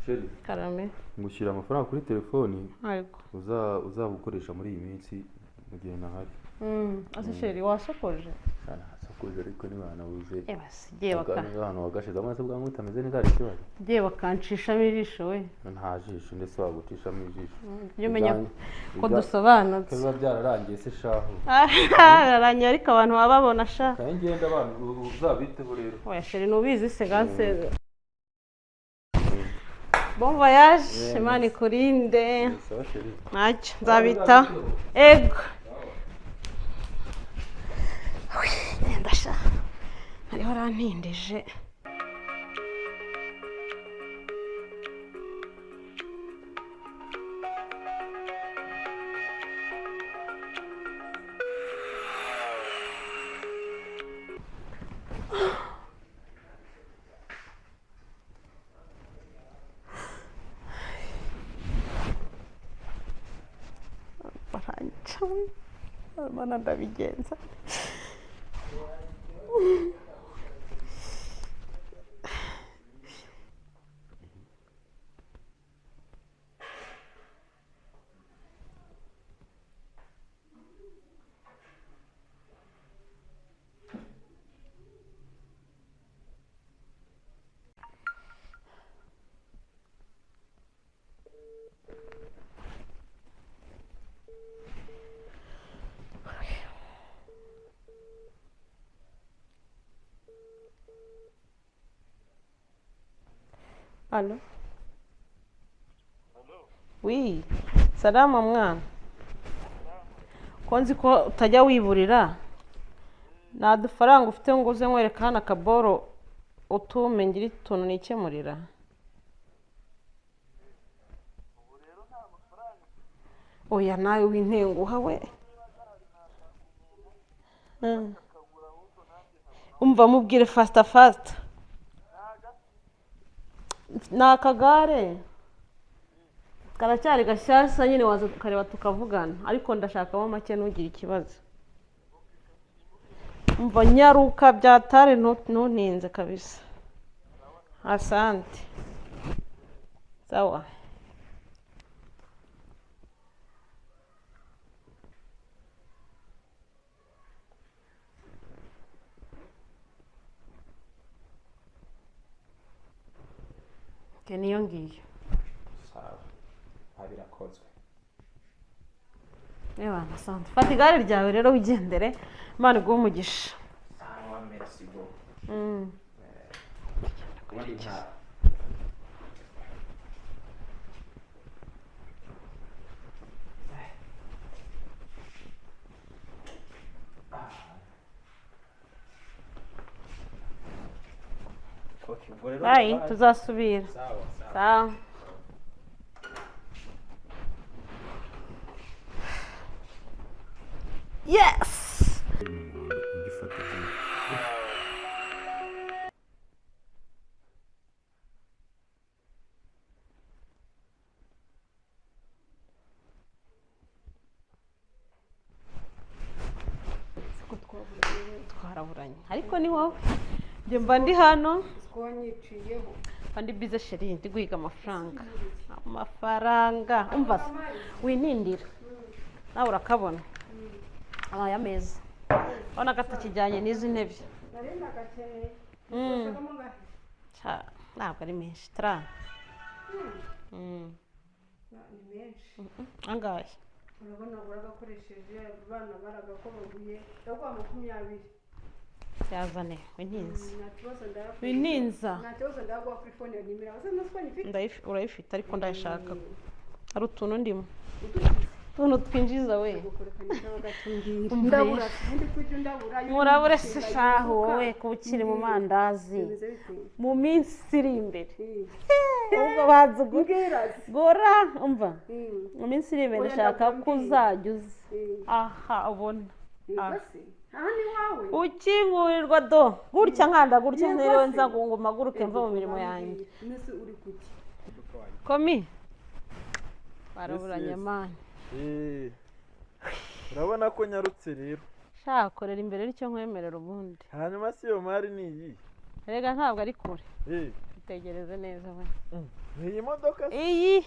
Chérie, Karame. Ngushyira amafaranga kuri telefoni. Yego. Uzabukoresha muri iyi minsi mu gihe ntahari. Ase chéri, wasokoje? Nasokoje, ariko ntibanabuze. Basigiye baka Ahantu wagashize amaso bwangu bitameze neza, hari ikibazo? Giye bakancishamo ijisho we. Nta jisho, ndetse wagucishamo ijisho. Ujye umenya ko dusobanutse. Biba byararangiye se shahu? Birarangiye, ariko abantu baba babona sha. Kandi ngenda, abantu uzabiteho rero. Oya chéri, ntubizi se gase. Bon voyage, Imana ikurinde. Sawa chérie. Ntacyo nzabitaho, ego. Genda sha, hariho arantindije. Baranca we, Mana, ndabigenza. Allô? Oui, salama mwana. Ko nzi ko utajya wiburira, nta dufaranga ufite ngo uze nkwereka hano akaboro, utume ngire utuntu nikemurira? Oya, nawe wintenguha we. Umva, mubwire faster faster. Ni akagare karacyari gashyashya nyine, waza ukareba tukavugana, ariko ndashakamo make, ntugire ikibazo. Umva, nyaruka byatare, ntuntinze kabisa. Asante, sawa. Okay, niyo ngiyo. Sawa, nta birakozwe. Ewa, asante. Fata igare ryawe rero wigendere, Imana iguhe umugisha. Sawa, merci beaucoup. Ubundi nta Okay, ubwo rero Bye, bye. tuzasubira. Sawa sawa. Sawa. Yes. Ugifata. Twaraburanye, ariko ni wowe, njye mba ndi hano. Twanyiciyeho. Mba ndi busy chéri, ndi guhiga amafaranga, amafaranga. Umva se, winindira, nawe urakabona aya meza, urabona ko atakijyanye n'izi ntebe. Nari nagakeneye. Ushakamo angahe? Ca, ntabwo ari menshi tara. Ni menshi. Angahe? Urabona uragakoresheje, abana baragakobaguye, ndaguha 20. Yazane, wintinza. Nta kibazo, ndayaguha. Wintinza. Nta kibazo, ndayaguha kuri phone ya nimero asa na siko nyifite. Urayifite, ariko ndayashaka, hari utuntu ndimo, Udukize. utuntu twinjiza we. Umva. Ndabura ubundi kujya undabura. Murabure se shahu wowe, kuba ukiri mu mandazi? Bimeze bite? Mu minsi iri imbere ubwo banza ugure. Mbwira. Gora, umva, mu minsi iri imbere Oya, ndashaka ndabura, ko mbwira. uzajya uza aha ubona. Yego se, aha ni iwawe. Ukingurirwa do gutya, nkanda gutya. Yego Ntiriwe se. nza ngo mpaguruke mve mu mirimo yanjye. Mbese uri kuki? Komi, baraburanye. Yes. Mani. Urabona ko nyarutse rero. Shaka korera imbere nicyo nkwemerera ubundi. Hanyuma si iyo mari ni iyi? Erega ntabwo ari kure. Itegereze neza we. Ni iyi modoka se? Iyi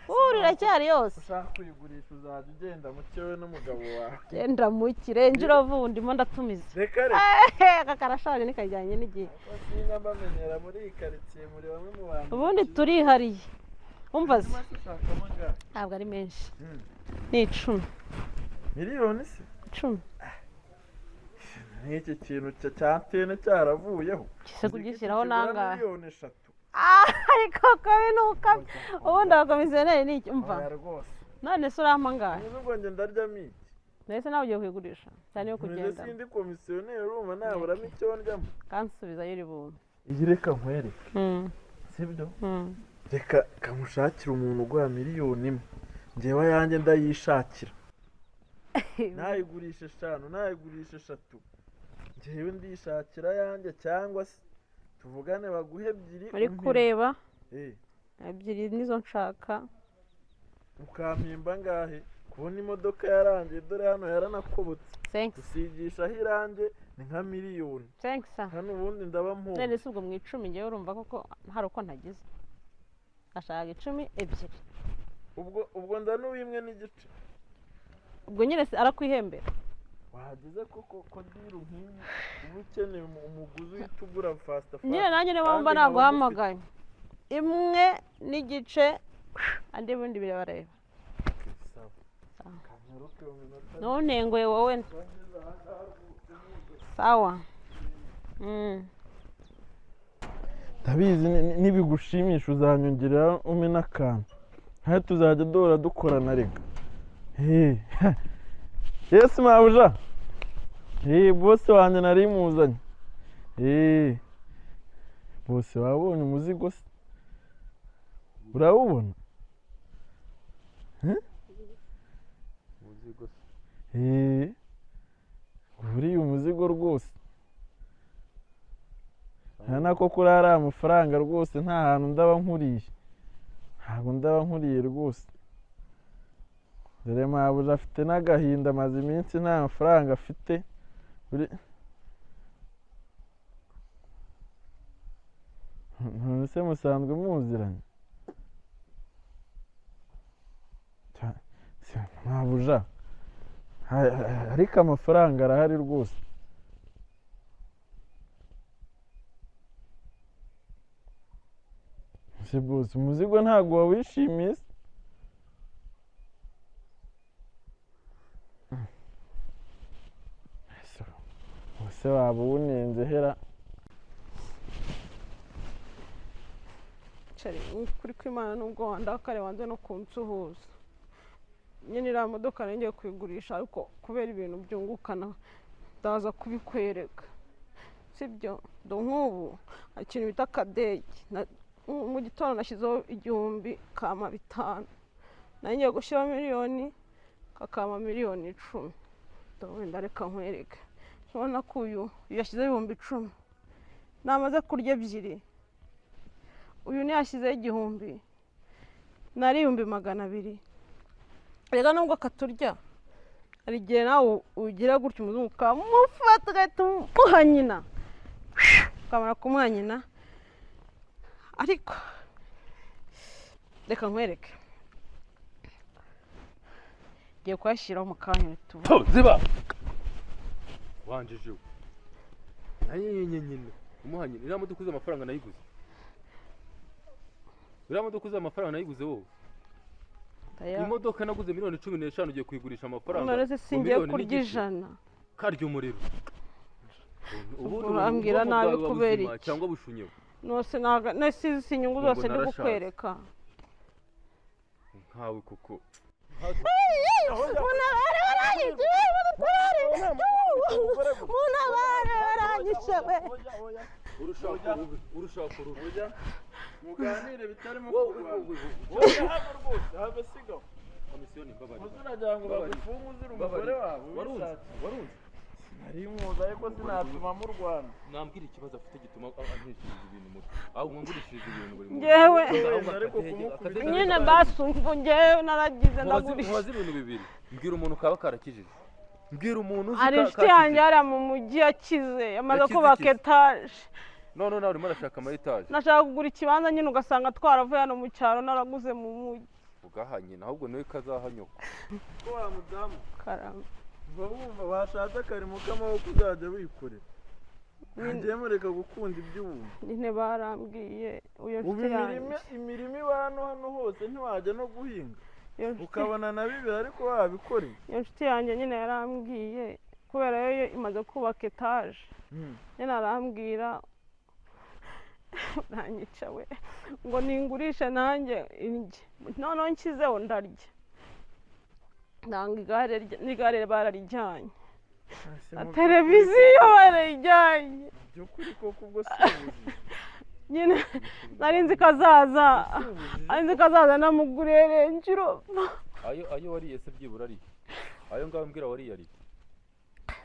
uru iracyari yose. Ushaka kuyigurisha uzajya ugenda mu cyowe n'umugabo wawe. Genda mu kirenje uravuga ndimo ndatumiza. Reka reka. Aka karashaje ntikajyanye n'igihe. Singa mbamenyera muri iyi karitsiye, muri bamwe mu bantu. Ubundi turihariye, umva se. Hanyuma se ushakamo angahe? Ntabwo ari menshi, ni 10. Miliyoni se? 10. Nk'iki kintu cya antene cyaravuyeho. Kise kugishyiraho nangahe? Miliyoni 3. Ah, ariko kabi nuka ubundi abakomisiyoneri ni iki, umva. Oya rwose. None se urampa angahe? Ntuzi ubwo njye ndaryamo iki? Mbese nawe ugiye kuyigurisha cyane yo Ntuzi, kugenda. sindi komisiyoneri, urumva naburamo icyo ndyamo. Kansubizayo uri buntu. Iyi reka nkwereke, sibyo? Reka kamushakira umuntu uguha miliyoni 1, njyewe ayanjye ndayishakira. Nayigurisha 5, nayigurisha 3, njyewe ndishakira ayanjye, cyangwa se tuvugane baguhe 2. Uri umpimbe. kureba. Eh, 2 nizo nshaka. Ukampimba angahe kubona imodoka yarangiye? Dore hano yaranakobotse. Thanks. Gusigishaho irange ni nka miliyoni. Thanks. Hano ubundi ndaba mpomba. None se ubwo mu 10 ngewe urumva koko hari uko ntagize? Ashaka 10, 2. Ubwo ndanuba 1.5. Ubwo nyine se arakwihembera. Wahageze koko ko deal nk'iyi uba ukeneye umuguzi uhita ugura faster Nyine faster. nanjye niyo mpamvu Kandi nkaba naguhamagaye, 1.5, andi bundi birabareba. mufite. Sawa. Sawa. Kanyaruke mu minota. Ntuntenguhe wowe. Ngeze aha ngaha rwose. Sawa. Ndabizi nibigushimisha uzanyongerera umpe n'akantu nkayo, tuzajya duhora dukorana. Reka. Hey. Yes mabuja. Hey, boss wanjye nari muzanye. Hey. Boss, wabonye umuzigo se? Urawubona? Umuzigo se? Eh. Buriya umuzigo rwose nta nako kuri ariya amafaranga rwose, nta hantu ndaba nkuriye, ntabwo ndaba nkuriye rwose. Dore mabuja afite n'agahinda, amaze iminsi nta mafaranga afite. None se musanzwe muziranye? Mabuja, ariko amafaranga arahari rwose. Ese bose umuzigo ntabwo wawishimiye se? Ese ubuse waba uwunenze hera? Cari ukuri kw'Imana, nubwo wandakare wanze no kunsuhuza, nyine iriya modoka nari ngiye kuyigurisha, ariko kubera ibintu byungukana ndaza kubikwereka, sibyo? Do nk'ubu hari ikintu bita akadege. Mu gitondo nashyizeho 1000 kama 5, nari ngiye gushyiraho miliyoni kakama miliyoni 10. Do wenda reka nkwereke, urabona ko uyu yashyizeho 10,000, namaze kurya 2. Uyu ntiyashyizeho 1000, nari 200,000. Reka nubwo katurya, hari igihe nawe ugira gutya umuzungu ukamufata ugahita umuha nyina, ukamara kumuha nyina. Ariko reka nkwereke, ngiye kuyashyiraho mu kanya tuba. To, ziba wanjije we nayo nyine umuha nyine. Iriya modoka uzi amafaranga nayiguze? Iriya modoka uzi amafaranga nayiguze wowe? Imodoka naguze miliyoni 15, ugiye kuyigurisha amafaranga None se ngo singiye miliyoni kurya n'igice? 100. Karya umuriro ubundi. Urambwira Ubwonko nabi bwawe buba kubera buzima iki? cyangwa bushunyewe? Nose naga nese izi inyungu Ubwo zose ndi narashatse. kukwereka. Nkawe koko. Muntabare, baranyishe we! Muntabare, muntabare, baranyishe we! Urushaka urubi, urushaka urubi. Oya, muganire bitarimo Wowe, kurwana. wowe, wowe. Oya, hano rwose have sigaho. Komisiyoni, mbabarira. Uzi uragira ngo Mbabarira. bagufunge uzira umugore Mbabarira. wawe Warunze wishakiye. Warunze. Nari nkuzi, ariko sinatuma murwana. Nambwira ikibazo afite gituma anteshereza ibintu umutwe, ahubwo ngurishiriza ibintu buri munsi. Njyewe Ahubwo Ariko akadege- kumukubita- akadege nyine basumva njyewe naragize ndagurisha. Nkubaze ibintu bibiri. Mbwira umuntu kaba karakijije, mbwira umuntu uzi Hari inshuti yanjye hariya mu mujyi yakize, yamaze Yakize kubaka iki? etaje. None nawe urimo urashaka ama etaje. Nashaka kugura ikibanza nyine, ugasanga twaravuye hano mu cyaro naraguze mu mujyi. Ugahanye ahubwo niwe kazahanyuka. Ko wa mudamu Karame. uba wumva washatse akarimo k'amaboko uzajya wikorera, ngiye mureka gukunda iby'ubuntu. Nyine barambwiye uyo Ubu nshuti yanjye. imirima iba hano hose, ntiwajya no guhinga Iyo nshuti ukabona na bibiri ariko wabikoreye. Iyo nshuti yanjye nyine yarambwiye, kubera yo imaze kubaka etaje. Nyine arambwira, uranyica we, ngo ningurishe nanjye indye, noneho nshyizeho ndarya, ndanga igare n'igare bararijyanye Ese na mu televiziyo barayijyanye. By'ukuri koko ubwo si ubujiji? Nyine nari nzi ko azaza, Si ubujiji? nari nzi ko azaza namuguriye Range Rover. Ayo wariye se byibura ariye ayo ngayo mbwira wariye ariye?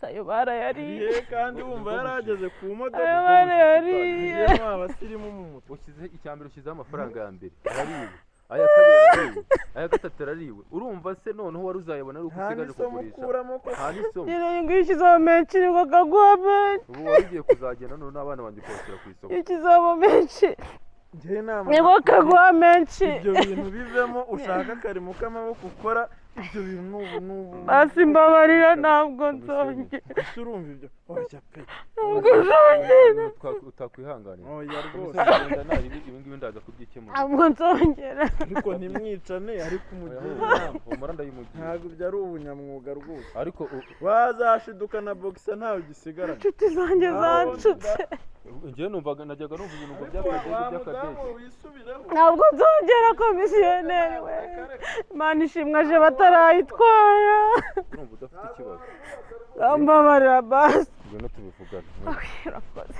Ayo barayariye. Ye, kandi wumva yari ageze ku modoka. Ayo barayariye. Yemwe abasirimu mu mutwe. Ushyize icya mbere, ushyizeho amafaranga ya mbere arariwe, aya kabiri arariwe, aya gatatu arariwe. Urumva se noneho wari uzayabona ari uko Nta usigaje n'isomo kugurisha? ukuramo ko Nta n'isomo. Nyine ngo iyo ushyizeho menshi nibwo kaguha menshi. Ubu wari ugiye kuzagenda none n'abana banjye ukabashyira ku isoko. Iyo ushyizeho menshi Njyewe inama nibwo kaguha menshi. Ibyo bintu bivemo, ushaka akarimo k'amaboko ukora. Ibyo bintu n'ubu Basi mbabarira, ntabwo nzongera. Ese urumva ibyo? Oya pe. Ntabwo nzongera. Utakwihanganira. Oya rwose. Genda nabi, ibi ngibi ndaza kubyikemura. Ntabwo nzongera. Ariko ntimwicane, ariko umugire inama. Humura, ndayimugira. Ntabwo ibyo ari ubunyamwuga rwose. Ariko Wazashiduka na boxer ntawe ugisigaranye. Inshuti zanjye zanshutse. Njyewe numvaga, najyaga numva ibintu ngo Ariko by'akadege wa by'akadege. mudamu wisubireho. Ntabwo nzongera, komisiyoneri we. Imana ishimwe aje batarayitwara. Urumva udafite ikibazo? Mbabarira basi. Ngwino tubivugane. Urakoze.